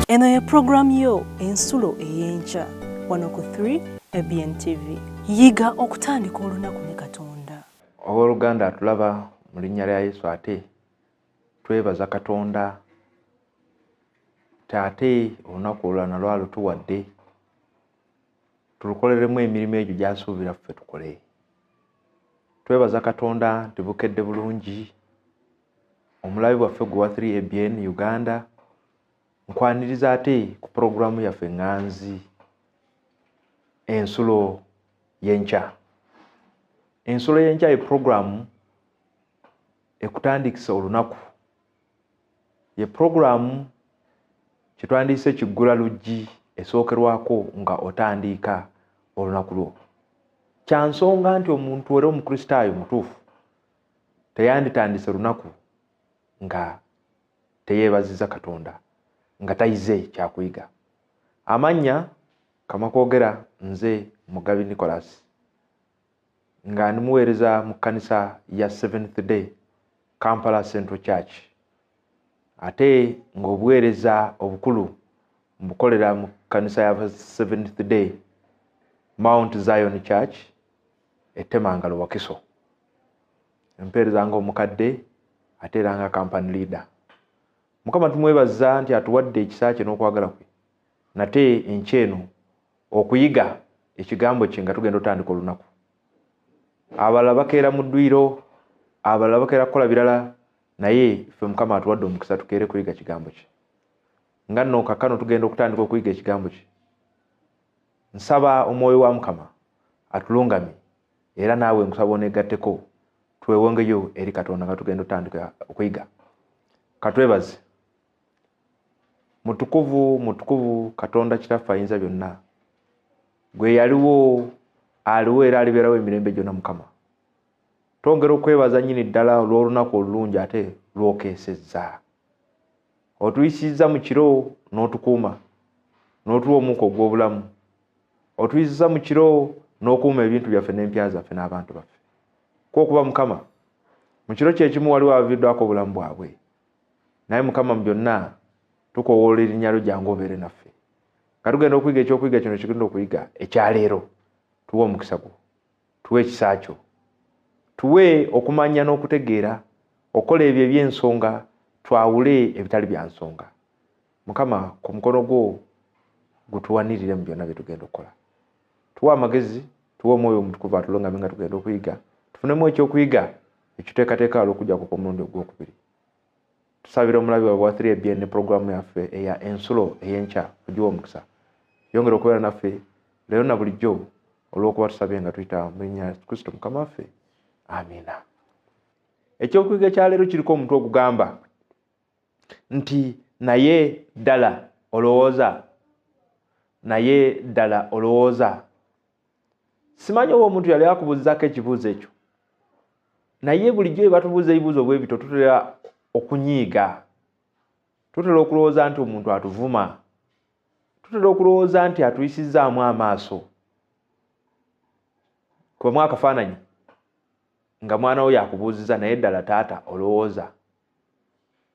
Eno ye pulogulaamu yo Ensulo ey'Enkya wano ku 3 ABN TV. Yiga okutandika olunaku ne Katonda. Owooluganda atulaba mu linnya lya Yesu ate twebaza Katonda nti ate olunaku olulala nalwo alutuwadde tulukoleremu emirimu egyo gy'asuubira ffe tukole. Twebaza Katonda nti bukedde bulungi omulabi waffe gwe wa 3 ABN Uganda. Nkwaniriza ate ku pulogulaamu yaffe ŋŋanzi Ensulo y'Enkya. Ensulo y'Enkya ye pulogulaamu ekutandikisa olunaku, ye pulogulaamu kye twandiyise kiggula luggi esookerwako nga otandiika olunaku lwo. Kya nsonga nti omuntu era Omukristaayo mutuufu teyanditandise lunaku nga teyeebaziza Katonda, nga tayize kyakuyiga. Amannya Kamakwogera, nze Mugabi Nicholas, nga ndi muweereza mu kkanisa ya Seventh Day Kampala Central Church, ate ng'obuweereza obukulu mbukolera mu kkanisa ya Seventh Day Mount Zion Church e Temangalo, Wakiso. Mpeereza ng'omukadde ate era nga company leader. Mukama tumwebaza nti atuwadde ekisa kye n'okwagala kwe nate enkya eno okuyiga ekigambo kye nga tugenda otandika olunaku. Abalala bakeera mu dduyiro, abalala bakeera kukola birala, naye ffe Mukama atuwadde omukisa tukeere kuyiga kigambo kye. Nga nno kaakano tugenda okutandika okuyiga ekigambo kye, nsaba omwoyo wa Mukama atulungamye, era naawe nkusaba oneegatteko twewongeyo eri Katonda nga tugenda otandika okuyiga. Katwebaze. Mutukuvu, mutukuvu Katonda Kitaffe ayinza byonna, gwe yaliwo, aliwo era alibeerawo emirembe gyonna. Mukama, twongera okwebaza nnyini ddala olw'olunaku olulungi ate lwokeesezza. Otuyisizza mu kiro n'otukuuma, n'otuwa omukka ogw'obulamu. Otuyisizza mu kiro n'okuuma ebintu byaffe n'empya zaffe n'abantu baffe. Kwokuba Mukama, mu kiro kyekimu waliwo abaviiriddwako obulamu bwabwe, naye Mukama mu byonna tukoowoola erinnya lyo, jangu obeere naffe nga tugenda okuyiga ekyokuyiga kino kigenda okuyiga ekyaleero. Tuwe omukisa gwo, tuwe ekisa kyo, tuwe okumanya n'okutegeera okukola ebyo eby'ensonga, twawule ebitali bya nsonga. Mukama, ku mukono gwo gutuwanirire mu byonna bye tugenda okukola. Tuwe amagezi, tuwe omwoyo omutukuvu atulungamye nga tugenda okuyiga, tufunemu ekyokuyiga ekituteekateeka olw'okujja kwo omulundi ogwokubiri. Tusabira omulabi waabwe wa 3 ABN ne pulogulaamu yaffe eya Ensulo ey'Enkya, ogiwa omukisa, yongera okubeera naffe leero na bulijjo, olw'okuba tusabye nga tuyita mu linnya lya Kristo Mukama waffe, amiina. Ekyokuyiga kya leero kiriko omutwe ogugamba nti naye ddala olowooza, naye ddala olowooza. Simanyi oba omuntu yali akubuuzizaako ekibuuzo ekyo, naye bulijjo bwe batubuuza ebibuuzo bwe bityo tutera okunyiiga, tutera okulowooza nti omuntu atuvuma, tutera okulowooza nti atuyisizzaamu amaaso. Kubamu akafaananyi nga mwana wo yakubuuziza, naye ddala taata olowooza,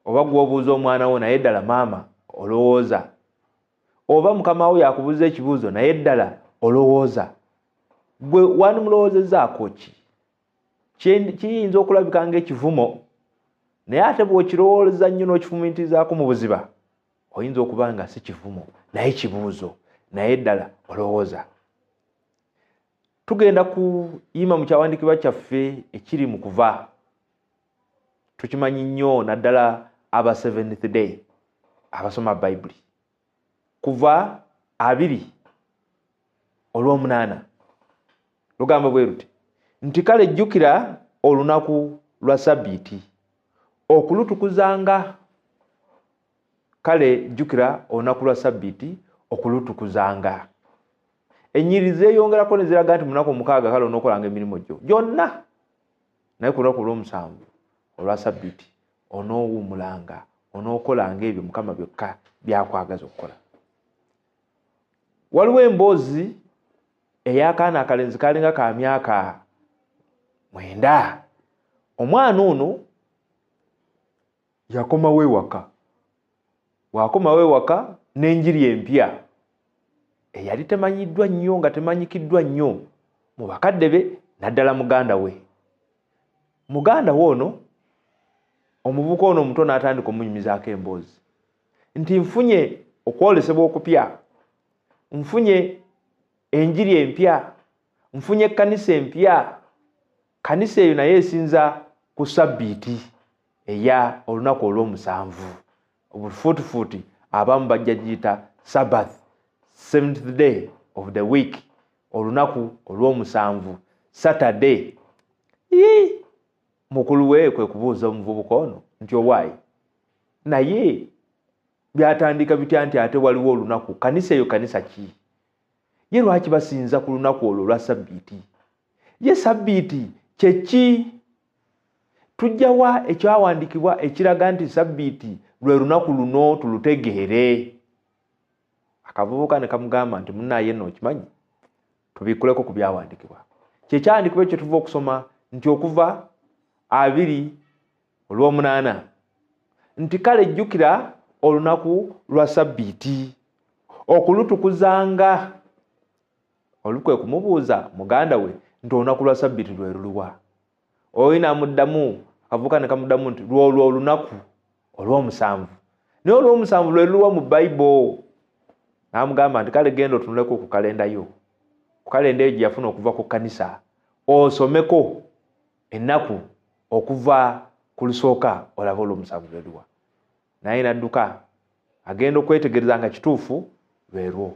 oba gw'obuuza omwana wo, naye ddala maama olowooza, oba mukama wo yakubuuza ekibuuzo, naye ddala olowooza. Gwe wandimulowoozezzaako ki? Kiyinza okulabika ng'ekivumo, naye ate bw'okirowooleza nnyo n'okifumiitirizaako mu buziba, oyinza okuba nga si kivumo naye kibuuzo, naye ddala olowooza. Tugenda kuyima mu kyawandiikibwa kyaffe ekiri mu Kuva. Tukimanyi nnyo, naddala aba Seventh Day abasoma Bayibuli. Kuva 2:8 lugamba bwe luti nti, kale jjukira olunaku lwa Sabbiiti okulutukuzanga. Kale jjukira olunaku lwa Sabbiiti okulutukuzanga. Ennyiriri zeeyongerako ne ziraga nti mu lunaku omukaaga kale onookolanga emirimu gyo gyonna, naye ku lunaku olw'omusanvu olwa Sabbiiti onoowummulanga, onookolanga ebyo Mukama byokka byakwagaza okukola. Waliwo emboozi ey'akaana akalenzi kalinga ka myaka 9. Omwana ono yakomawo ewaka. Bw'akomawo ewaka n'enjiri empya eyali temanyiddwa nnyo, nga temanyikiddwa nnyo mu bakadde be, naddala muganda we. Muganda we ono, omuvubuka ono omuto, n'atandika omunyumizaako emboozi nti nfunye okwolesebwa okupya, nfunye enjiri empya, nfunye ekkanisa empya. Kanisa eyo naye esinza ku sabbiiti eya olunaku olw'omusanvu. Obufuutifuuti abamu bajja giyita Sabbath, seventh day of the week, olunaku olw'omusanvu, Saturday. Ii, mukulu we kwe kubuuza omuvubuka ono nti owaayi, naye byatandika bitya nti ate waliwo olunaku? Kanisa eyo kanisa ki? Ye lwaki basinza ku lunaku olwo olwa sabbiiti? Ye sabbiiti kyeki? Tujjawa ekyawandiikibwa ekiraga nti sabbiiti lwe lunaku luno tulutegeere? Akavubuka ne kamugamba nti munnaaye nno okimanyi, tubikkuleko ku byawandiikibwa. Kyekyawandiikibwa ekyo tuva okusoma nti okuva 28 nti kale jjukira olunaku lwa sabbiiti okulutukuzanga. Olukwe kumubuuza muganda we nti olunaku lwa sabbiiti lwe luluwa? Oyo n'amuddamu, akavubuka ne kamuddamu nti lwolwo olunaku olw'omusanvu. Naye olw'omusanvu lwe luluwa mu Bayibuli? N'amugamba nti kale genda otunuleko ku kalenda yo, ku kalenda eyo gye yafuna okuva ku kkanisa, osomeko ennaku okuva ku lusooka olabe olw'omusanvu lwe luwa. Naye n'adduka agenda okwetegereza nga kituufu lwe lwo.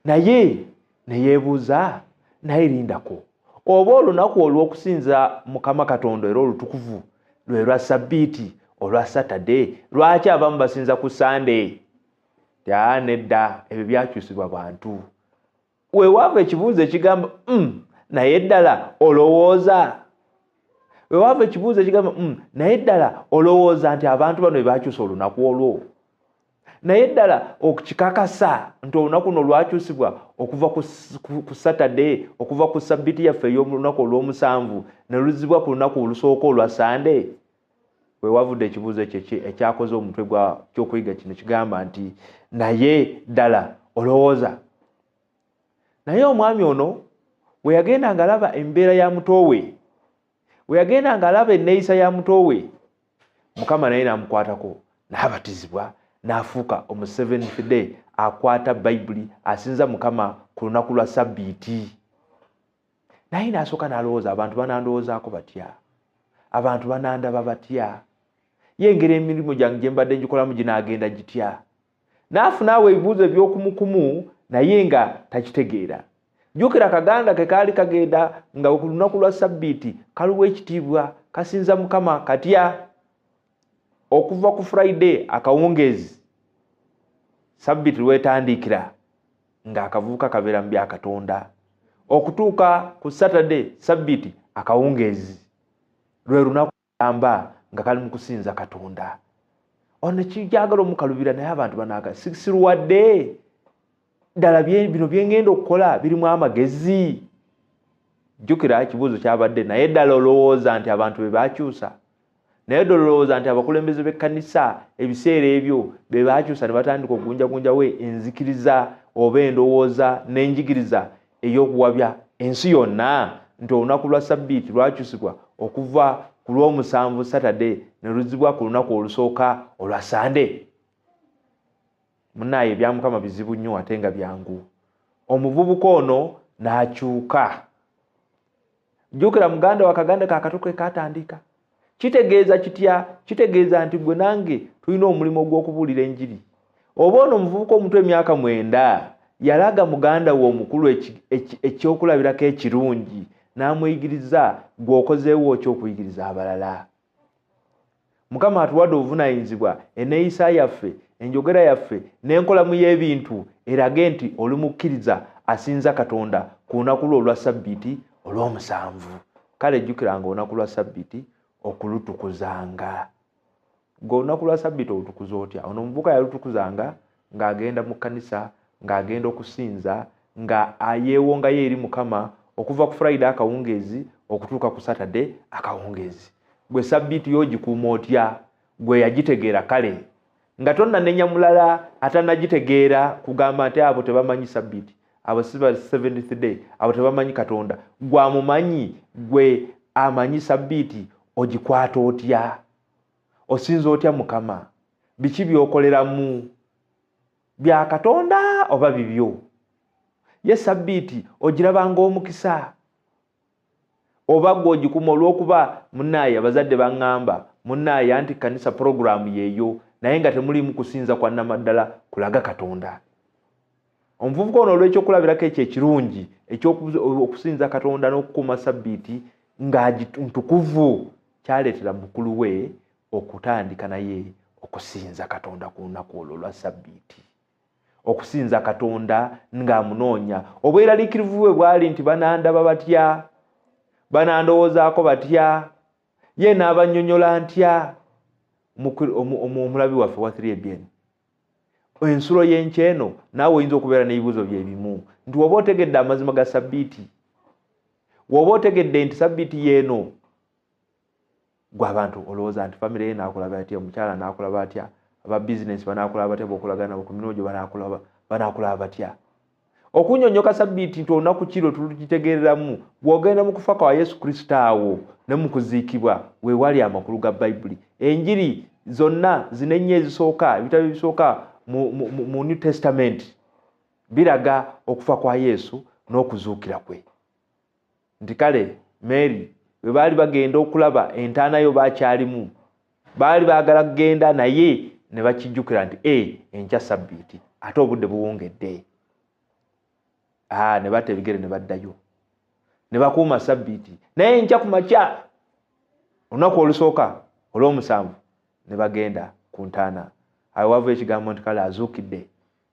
Naye ne yeebuuza, naye lindako, oba olunaku olw'okusinza Mukama Katonda era olutukuvu lwe lwa sabbiiti olwa Saturday, lwaki abamu basinza ku Sunday? Aa, nedda, ebyo byakyusibwa bantu. Weewaava ekibuuzo ekigamba naye ddala olowooza, weewaava ekibuuzo ekigamba naye ddala olowooza nti abantu bano be bakyusa olunaku olwo? Naye ddala okukikakasa nti olunaku luno lwakyusibwa okuva ku Saturday, okuva ku sabbiiti yaffe ey'olunaku olw'omusanvu, ne luzibwa ku lunaku olusooka olwa Sande? Wewavudde ekibuuzo ekyo ekyakoze omutwe gwa kyokuyiga kino, kigamba nti naye ddala olowooza. Naye omwami ono we yagenda ng'alaba embeera ya muto we, we yagenda ng'alaba enneeyisa ya muto we, Mukama naye n'amukwatako, n'abatizibwa, n'afuuka omu Seventh Day, akwata Bayibuli, asinza Mukama ku lunaku lwa sabbiiti. Naye n'asooka n'alowooza, abantu banandowoozaako batya? Abantu banandaba batya? Ye engeri emirimu gyange gye mbadde ngikolamu ginaagenda gitya? N'afuna awo ebibuuzo eby'okumukumu, naye nga takitegeera. Jjukira kaganda ke kaali kagenda nga ku lunaku lwa sabbiiti kaluwa ekitiibwa, kasinza Mukama katya? Okuva ku Friday akawungeezi sabbiiti lwetandikira, ng'akavubuka kabeera mu bya Katonda, okutuuka ku Saturday sabbiiti akawungeezi, lwe lunaku amba nga kali mu kusinza Katonda. Ono kijagala omukalubira, naye abantu banaaga siruwadde ddala bino byengenda okukola birimu amagezi? Jjukira ekibuuzo kyabadde naye ddala olowooza nti abantu be bakyusa? Naye ddala olowooza nti abakulembeze b'ekkanisa ebiseera ebyo be bakyusa ne batandika okugunjagunjawo enzikiriza oba endowooza n'enjigiriza ey'okuwabya ensi yonna nti olunaku lwa sabbiiti lwakyusibwa okuva ku lw'omusanvu Saturday ne luzibwa ku lunaku olusooka olwa Sande? Munaaye, ebya Mukama bizibu nnyo ate nga byangu. Omuvubuka ono n'akyuka. Jjukira muganda wa kaganda kakato ke katandika. Kitegeeza kitya? Kitegeeza nti gwe nange tulina omulimu ogw'okubuulira enjiri. Oba ono omuvubuka omuto emyaka 9 yalaga muganda we omukulu ekyokulabirako ekirungi, n'amuyigiriza, gw'okozeewo okyokuyigiriza abalala. Mukama atuwadde obuvunaanyizibwa, enneeyisa yaffe, enjogera yaffe n'enkolamu y'ebintu erage nti oli mukkiriza asinza Katonda ku lunaku lwo olwa sabbiiti olw'omusanvu. Kale jjukiranga olunaku lwa sabbiiti okulutukuzanga. Gwe olunaku lwa sabbiiti olutukuza otya? Ono omuvubuka yalutukuzanga ng'agenda mu kkanisa, ng'agenda okusinza, nga ayeewongayo eri Mukama okuva ku Friday akawungeezi okutuuka ku Saturday akawungeezi. Gwe sabbiiti yo ogikuuma otya? Gwe yagitegeera kale. Nga tonnanenya mulala atannagitegeera kugamba nti abo tebamanyi sabbiiti, abo si ba Seventh Day, abo tebamanyi Katonda. Gwe amumanyi, gwe amanyi sabbiiti, ogikwata otya? Osinza otya Mukama? Biki by'okoleramu? Bya Katonda oba bibyo? Ye sabbiiti ogiraba ng'omukisa oba gwe ogikuma olw'okuba munnaaye abazadde baŋŋamba, munnaaye anti kkanisa puroguraamu yeeyo, naye nga temuliimu kusinza kwa nnamaddala kulaga Katonda. Omuvubuka ono olw'ekyokulabirako ekyo ekirungi eky'okusinza Katonda n'okukuuma sabbiiti nga ntukuvu, kyaleetera mukulu we okutandika naye okusinza Katonda ku lunaku olwo olwa sabbiiti, okusinza Katonda ng'amunoonya. Obweraliikirivu bwe bwali nti banandaba batya, banandowoozaako batya, ye n'abannyonnyola ntya. Omulabi waffe wa 3ABN, ensulo y'enkya eno naawe oyinza okubeera n'ebibuuzo bye bimu nti woba otegedde amazima ga sabbiiti, woba otegedde nti sabbiiti yeeno, gwe abantu olowooza nti famire ye naakulaba atya, omukyala naakulaba atya, aba bizinesi banaakulaba batya, bw'okolagana nabo ku mirimu gyo banaakulaba batya. Okunnyonnyoka sabbiiti nti olunaku ki lwe tulugitegeereramu, bw'ogenda mu kufa kwa Yesu Kristo awo ne mu kuziikibwa we wali amakulu ga Bayibuli. Enjiri zonna zino ennya ezisooka, ebitabo ebisooka mu New Testament biraga okufa kwa Yesu n'okuzuukira kwe. Nti kale Mary bwe baali bagenda okulaba entaana yo bakyalimu, baali baagala kugenda naye ne bakijjukira nti enkya sabbiiti ate obudde buwungedde. Ne batta ebigere ne baddayo ne bakuuma sabbiiti, naye enkya ku makya olunaku olusooka olw'omusanvu ne bagenda ku ntaana. Awo wava ekigambo nti kale azuukidde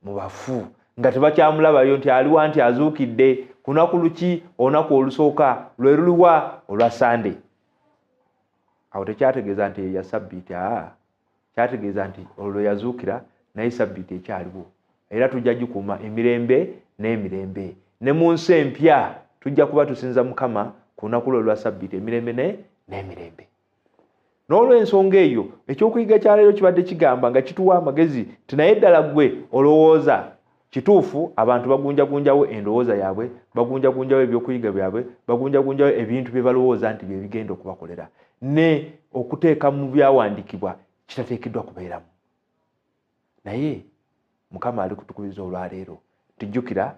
mu bafu, nga tebakyamulabayo nti aliwa, nti azuukidde ku lunaku luki? Olunaku olusooka lwe luliwa? Olwa Sande. Awo tekyategeeza nti eyo ya sabbiiti, kyategeeza nti olwo lwe yazuukira, naye sabbiiti ekyaliwo era tujja gikuuma emirembe n'emirembe. Ne mu nsi empya tujja kuba tusinza Mukama ku lunaku lwe lwa sabbiiti emirembe n'emirembe. N'olw'ensonga eyo ekyokuyiga kya leero kibadde kigamba nga kituwa amagezi nti naye ddala ggwe olowooza kituufu abantu bagunjagunjawo endowooza yaabwe, bagunjagunjawo ebyokuyiga byabwe, bagunjagunjawo ebintu bye balowooza nti bye bigenda okubakolera, ne okuteeka mu byawandiikibwa kitateekeddwa kubeeramu. Naye Mukama ali kutukubiriza olwaleero tujjukira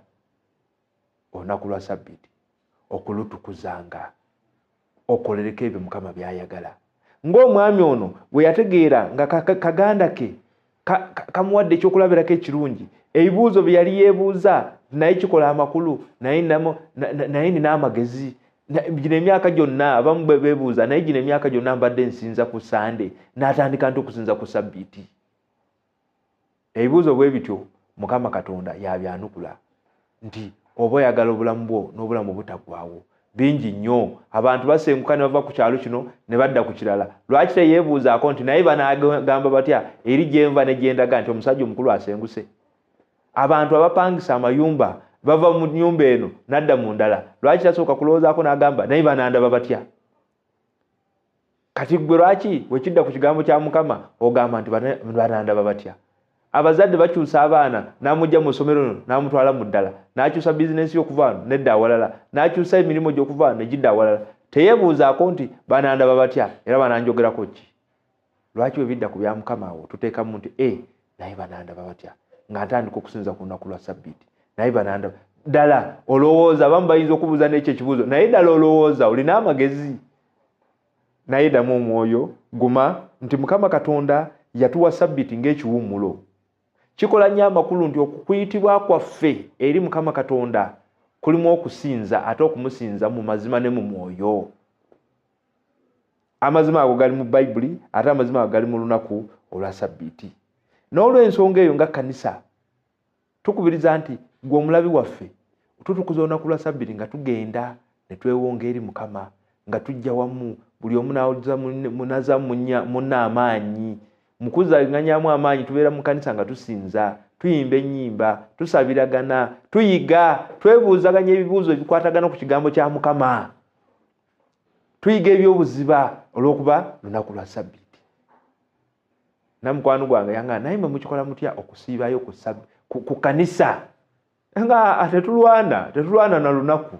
olunaku lwa sabbiiti okulutukuzanga, okolereko ebyo Mukama by'ayagala. Ng'omwami ono bwe yategeera nga kaganda ke kamuwadde ekyokulabirako ekirungi, ebibuuzo bye yali yeebuuza naye kikola amakulu, naye nina amagezi. Gino emyaka gyonna abamu beebuuza, naye gino emyaka gyonna mbadde nsinza ku Sande, n'atandika nti okusinza ku sabbiiti. Ebibuuzo bwe bityo Mukama Katonda yabyanukula nti oba oyagala obulamu bwo n'obulamu obutaggwaawo. Bingi nnyo abantu basenguka ne bava ku kyalo kino ne badda ku kirala. Lwaki teyeebuuzaako nti naye banaagamba batya eri gye nva ne gye ndaga nti omusajja omukulu asenguse? Abantu abapangisa amayumba bava mu nnyumba eno n'adda mu ndala. Lwaki tasooka kulowoozaako n'agamba naye banandaba batya? Kati ggwe lwaki bwe kidda ku kigambo kya Mukama ogamba nti banandaba batya? Abazadde bakyusa abaana, n'amugja mu ssomero lino n'amutwala mu ddala, n'akyusa bizinensi y'okuva wano nedda awalala, n'akyusa emirimu gy'okuva wano ne gidda awalala. Teyeebuuzaako nti banandaba batya era bananjogerako ki? Lwaki bwe bidda ku bya Mukama awo tuteekamu nti naye banandaba batya nga ntandika okusinza ku lunaku lwa sabbiiti, naye banandaba ddala. Olowooza abamu bayinza okubuuza n'ekyo ekibuuzo, naye ddala olowooza olina amagezi? Naye ddamu omwoyo, guma nti Mukama Katonda yatuwa sabbiiti ng'ekiwummulo. Kikola nnyo amakulu nti okuyitibwa kwaffe eri Mukama Katonda kulimu okusinza, ate okumusinza mu mazima ne mu mwoyo. Amazima ago gali mu Bayibuli, ate amazima ago gali mu lunaku olwa sabbiiti. N'olw'ensonga eyo nga kkanisa tukubiriza nti ggwe omulabi waffe tutukuza olunaku lwa sabbiiti nga tugenda ne twewonga eri Mukama, nga tujja wamu buli omu n'aza munne amaanyi. Mu kuzzanganyaamu amaanyi tubeera mu kkanisa nga tusinza, tuyimba ennyimba, tusabiragana, tuyiga, twebuuzaganya ebibuuzo ebikwatagana ku kigambo kya Mukama. Tuyiga ebyobuziba olw'okuba lunaku lwa sabbiiti. Namukwano gwange yanga naye mwe mukikola mutya okusiibayo ku kanisa nga tetulwana na lunaku,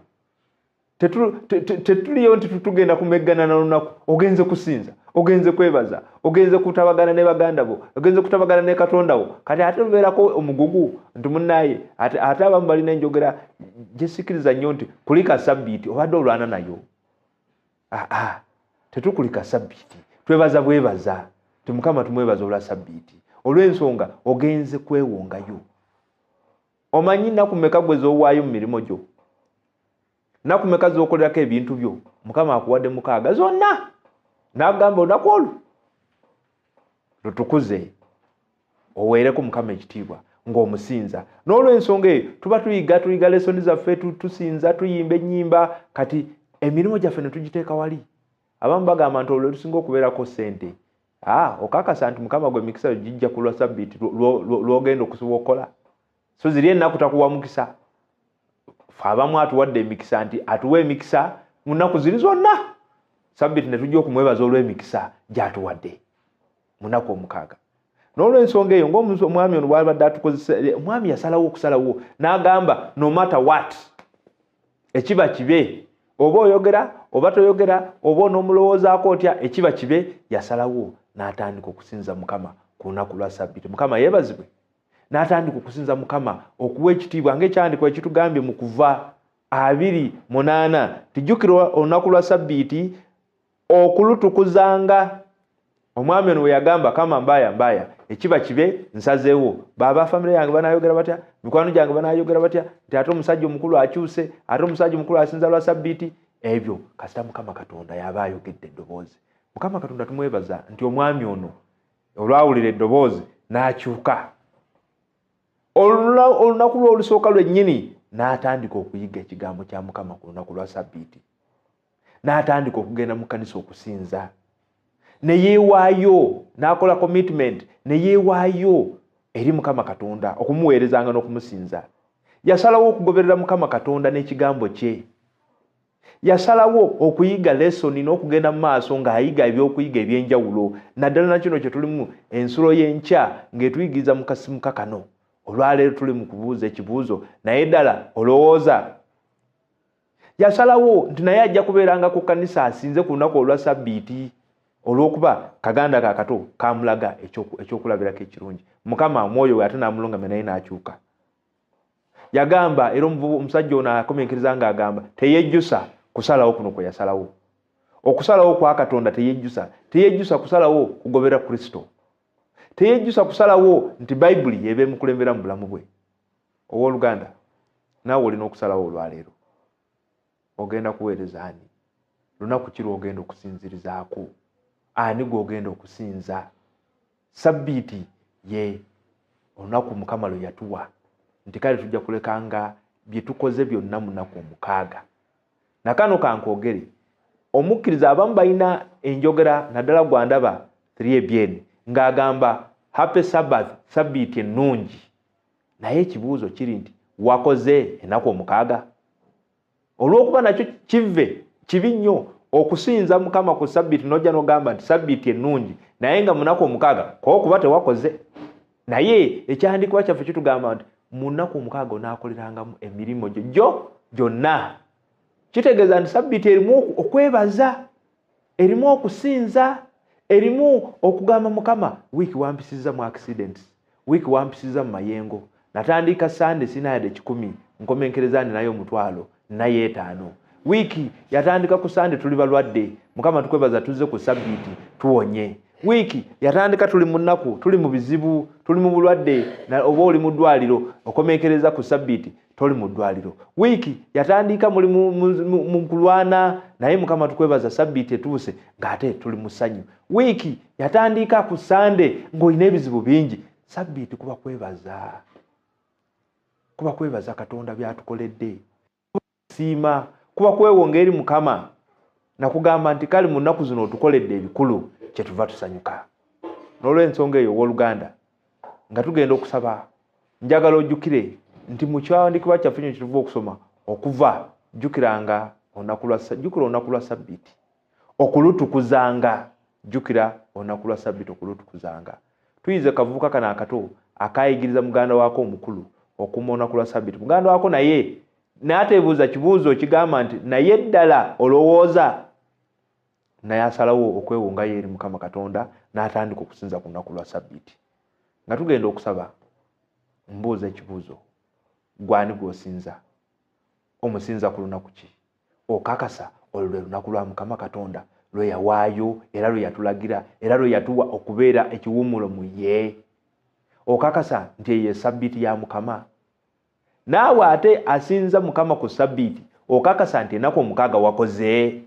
tetuliyo nti tutugenda kumeggana na lunaku. Ogenze kusinza, ogenze kwebaza, ogenze kutabagana ne baganda bo, ogenze kutabagana ne Katonda wo. Kati ate lubeerako omugugu nti munnaye, ate abamu balina enjogera gyesikiriza nnyo nti kulika sabbiiti obadde olwana nayo. Aa, tetukulika sabbiiti, twebaza bwebaza nti Mukama tumwebaza olwa sabbiiti, olw'ensonga ogenze kwewongayo. Omanyi nnaku mmeka gwe z'owaayo mu mirimu gyo, nnaku mmeka z'okolerako ebintu byo? Mukama akuwadde 6 zonna, n'agamba olunaku olwo lutukuze oweereko Mukama ekitiibwa ng'omusinza. N'olw'ensonga eyo tuba tuyiga lesoni zaffe, tusinza, tuyimba ennyimba, kati emirimu gyaffe ne tugiteeka wali. Abamu bagamba nti olwo lusinga okubeerako ssente. Okakasa nti Mukama gwe emikisa gijja ku lwa sabbiiti lw'ogenda okusobola okukola. So ziri ennaku takuwa mukisa. Ffe abamu atuwadde emikisa nti atuwa emikisa mu nnaku ziri zonna. Sabbiiti ne tujja okumwebaza olw'emikisa gy'atuwadde mu nnaku 6. N'olw'ensonga eyo ng'omwami ono bw'abadde atukozesa, omwami yasalawo okusalawo n'agamba no matter what, ekiba kibe, oba oyogera oba toyogera, oba onoomulowoozaako otya, ekiba kibe, yasalawo n'atandika okusinza Mukama ku lunaku lwa sabbiiti. Mukama yeebazibwe. N'atandika okusinza Mukama okuwa ekitiibwa ng'ekyawandiikibwa ekitugambye mu Kuva 28 tijjukira olunaku lwa sabbiiti okulutukuzanga. Omwami ono bwe yagamba kama mbaya mbaya, ekiba kibe nsazeewo, baaba famire yange banaayogera batya, mikwano gyange banaayogera batya, nti ate omusajja omukulu akyuse, ate omusajja omukulu asinza lwa sabbiiti. Ebyo kasita Mukama Katonda yaba ayogedde eddoboozi. Mukama Katonda tumwebaza nti omwami ono olwawulira eddoboozi n'akyuka. Olunaku lwe olusooka lwennyini n'atandika okuyiga ekigambo kya Mukama ku lunaku lwa sabbiiti, n'atandika okugenda mu kkanisa okusinza, ne yeewaayo, n'akola commitment, ne yeewaayo eri Mukama Katonda okumuweerezanga n'okumusinza. Yasalawo okugoberera Mukama Katonda n'ekigambo kye. Yasalawo okuyiga lesoni n'okugenda mu maaso ng'ayiga ebyokuyiga ebyenjawulo, naddala na kino kye tulimu ensulo y'enkya ng'etuyigiriza mu kasimu kano. Olwaleero tuli mu kubuuza ekibuuzo, naye ddala olowooza? Yasalawo nti naye ajja kubeeranga ku kkanisa asinze ku lunaku olwa sabbiiti, olw'okuba kaganda ka kato kamulaga ekyokulabirako ekirungi. Mukama omwoyo we ate n'amulungamya naye n'akyuka. Yagamba era omusajja ono akomenkereza ng'agamba teyejjusa kusalawo kuno kwe yasalawo. Okusalawo kwa Katonda teyejjusa, teyejjusa kusalawo kugoberera Kristo, teyejjusa kusalawo nti Bayibuli y'eba emukulembera mu bulamu bwe. Owooluganda, naawe olina okusalawo olwaleero. Ogenda kuweereza ani? Lunaku ki lw'ogenda okusinzirizaako? Ani gw'ogenda okusinza? Sabbiiti ye olunaku Mukama lwe yatuwa nti kale tujja kulekanga bye tukoze byonna mu nnaku 6. Nakano kankwogere, omukkiriza abamu balina enjogera naddala gwandaba 3BN ng'agamba happy Sabbath, sabbiiti ennungi. Naye ekibuuzo kiri nti wakoze ennaku 6? Olw'okuba nakyo kive kibi nnyo okusinza Mukama ku sabbiiti n'ojja n'ogamba nti sabbiiti ennungi, naye nga mu nnaku 6 k'okuba tewakoze. Naye ekyawandiikibwa kyaffe kitugamba nti mu nnaku 6 onaakolerangamu emirimu gyo gyonna. Kitegeeza nti sabbiiti erimu okwebaza, erimu okusinza, erimu okugamba Mukama wiiki wampisizza mu accidents, wiiki wampisizza mu mayengo, natandika Sande sina yadde 100, nkomenkereza ninayo 50 naye 5. Wiiki yatandika ku Sande tuli balwadde, Mukama tukwebaza tuzze ku sabbiiti tuwonye. Wiiki yatandika tuli mu nnaku, tuli mu bizibu, tuli mu bulwadde, oba oli mu ddwaliro, okomenkereza ku sabbiiti toli mu ddwaliro. Wiiki yatandika muli mu kulwana, naye Mukama tukwebaza sabbiiti etuuse ng'ate tuli mu ssanyu. Wiiki yatandika ku Sande ng'olina ebizibu bingi. Sabbiiti kuba kwebaza, kuba kwebaza Katonda by'atukoledde, kusiima, kuba kwewonga eri Mukama nakugamba nti kale mu nnaku zino otukoledde ebikulu, kye tuva tusanyuka. N'olw'ensonga eyo owooluganda, nga tugenda okusaba, njagala ojjukire nti mu kyawandiikibwa kyaffe kino kye tuva okusoma okuva, jjukiranga olunaku lwa jjukira olunaku lwa sabbiiti okulutukuzanga, jjukira olunaku lwa sabbiiti okulutukuzanga. Tuyize kavubuka kano akato akayigiriza muganda waako omukulu okuuma olunaku lwa Sabbiiti. Muganda waako naye n'ateebuuza kibuuzo kigamba nti naye ddala olowooza, naye asalawo okwewongayo eri Mukama Katonda n'atandika okusinza ku lunaku lwa Sabbiiti. Nga tugenda okusaba, mbuuza ekibuuzo, gwani gw'osinza? Omusinza ku lunaku ki? Okakasa olwo lwe lunaku lwa Mukama Katonda lwe yawaayo era lwe yatulagira era lwe yatuwa okubeera ekiwummulo mu ye? Okakasa nti eyo esabbiiti ya Mukama? Naawe ate asinza Mukama ku sabbiiti, okakasa nti ennaku 6 wakoze?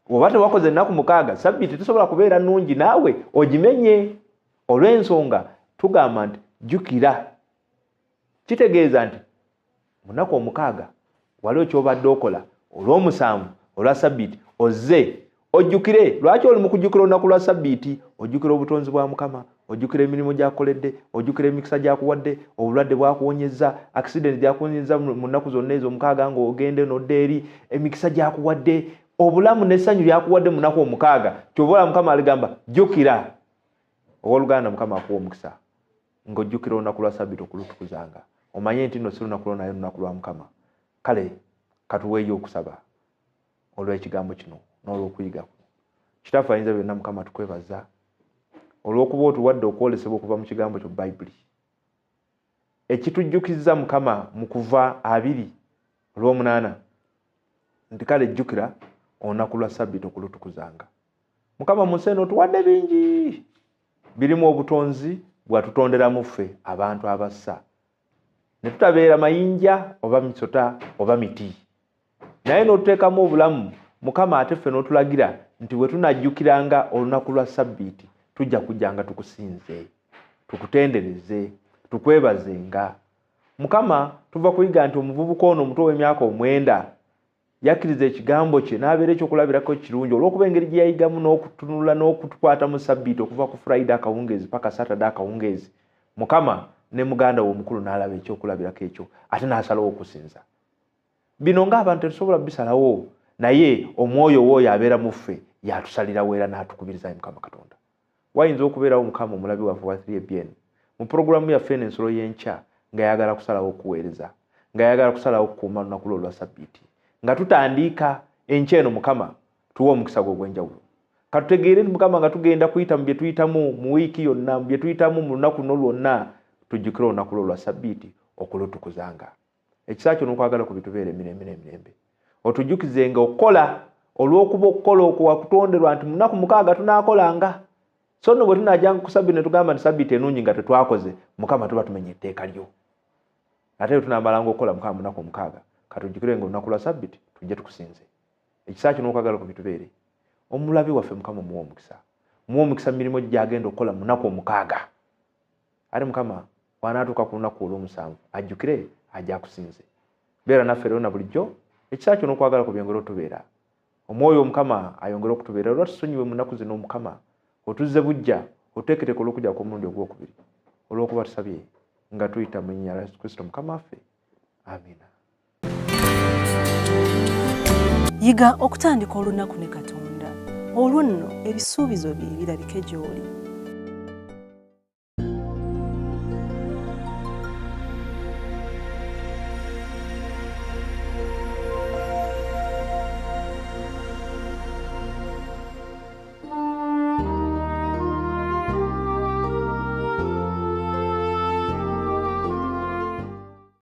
Oba tewakoze ennaku 6, sabbiiti tesobola kubeera nnungi, naawe ogimenye. Olw'ensonga tugamba nti jjukira, kitegeeza nti mu nnaku 6 waliwo ky'obadde okola, olw'omusanvu olwa sabbiiti ozze ojjukire. Lwaki oli mu kujjukira olunaku lwa sabbiiti? Ojjukira obutonzi bwa Mukama, ojjukira emirimu gy'akoledde, ojjukira emikisa gy'akuwadde, obulwadde bw'akuwonyezza, accident gy'akuwonyezza mu nnaku zonna ezo 6 ng'ogenda n'odda eri, emikisa gy'akuwadde, obulamu n'essanyu ly'akuwadde mu nnaku 6. Ky'ova olaba Mukama aligamba jjukira. Owooluganda, Mukama akuwa omukisa ng'ojjukira olunaku lwa sabbiiti okulutukuzanga. Omanye nti nno si lunaku lwo naye lunaku lwa Mukama. Kale katuweeyo okusaba olw'ekigambo kino n'olw'okuyiga kuno. Kitaffe ayinza byonna, Mukama tukwebaza olw'okuba otuwadde okwolesebwa okuva mu kigambo kyo Bayibuli ekitujjukiza Mukama mu kuva 2:8 nti kale jjukira olunaku lwa sabbiiti okulutukuzanga. Mukama mu nsi eno otuwadde bingi, birimu obutonzi bwatutonderamu ffe abantu abassa ne tutabeera mayinja oba misota oba miti, naye n'otuteekamu obulamu Mukama. Ate ffe n'otulagira nti bwe tunajjukiranga olunaku lwa sabbiiti tujja kujjanga tukusinze, tukutendereze, tukwebazenga. Mukama, tuva kuyiga nti omuvubuka ono omuto w'emyaka 9 yakkiriza ekigambo kye n'abeera ekyokulabirako ekirungi olw'okuba engeri gye yayigamu n'okutunula n'okutukwata mu sabbiiti okuva ku Friday akawungeezi paka Saturday akawungeezi. Mukama, ne muganda we omukulu n'alaba ekyokulabirako ekyo ate n'asalawo okusinza. Bino ng'abantu tetusobola bisalawo, naye omwoyo w'oyo abeera mu ffe y'atusalirawo era n'atukubiriza. Mukama Katonda, wayinza okubeerawo Mukama omulabi waffe wa 3ABN mu pulogulaamu yaffe eno Ensolo y'Enkya ng'ayagala kusalawo okuweereza, ng'ayagala kusalawo okukuuma lunaku lwo olwa sabbiiti. Nga tutandiika enkya eno, Mukama tuwe omukisa gwe ogw'enjawulo. Katutegeere nti Mukama nga tugenda kuyita mu bye tuyitamu mu wiiki yonna, mu bye tuyitamu mu lunaku luno lwonna, tujjukire olunaku lwo olwa sabbiiti okulutukuzanga. Ekisa kyo n'okwagala ku bitubeera emirembe n'emirembe. Otujjukizenga okukola, olw'okuba okukola okwo wakutonderwa nti mu nnaku 6 tunaakolanga. So nno bwe tunaajjanga ku sabbiiti ne tugamba nti sabbiiti ennungi nga tetwakoze, Mukama tuba tumenya etteeka lyo. Ate bwe tunaamalanga okukola Mukama mu nnaku 6, katujjukire nga olunaku lwa sabbiiti tujje tukusinze. Ekisa kyo n'okwagala ku bitubeere. Omulabi waffe Mukama omuwe omukisa, muwe omukisa mu mirimu gye gy'agenda okukola mu nnaku 6. Ate Mukama bw'anaatuuka ku lunaku olw'omusanvu ajjukire ajja akusinze. Beera naffe leero na bulijjo. Ekisa kyo n'okwagala ku byongere otubeera. Omwoyo Omukama ayongere okutubeera olwa tusonyiwe mu nnaku zino. Omukama otuzze bujja, otuteeketeeke olw'okujja kw'omulundi ogwokubiri, olw'okuba tusabye nga tuyita mu linnya lya Yesu Kristo Mukama waffe, amiina. Yiga okutandika olunaku ne Katonda, olwo nno ebisuubizo bye birabike gy'oli.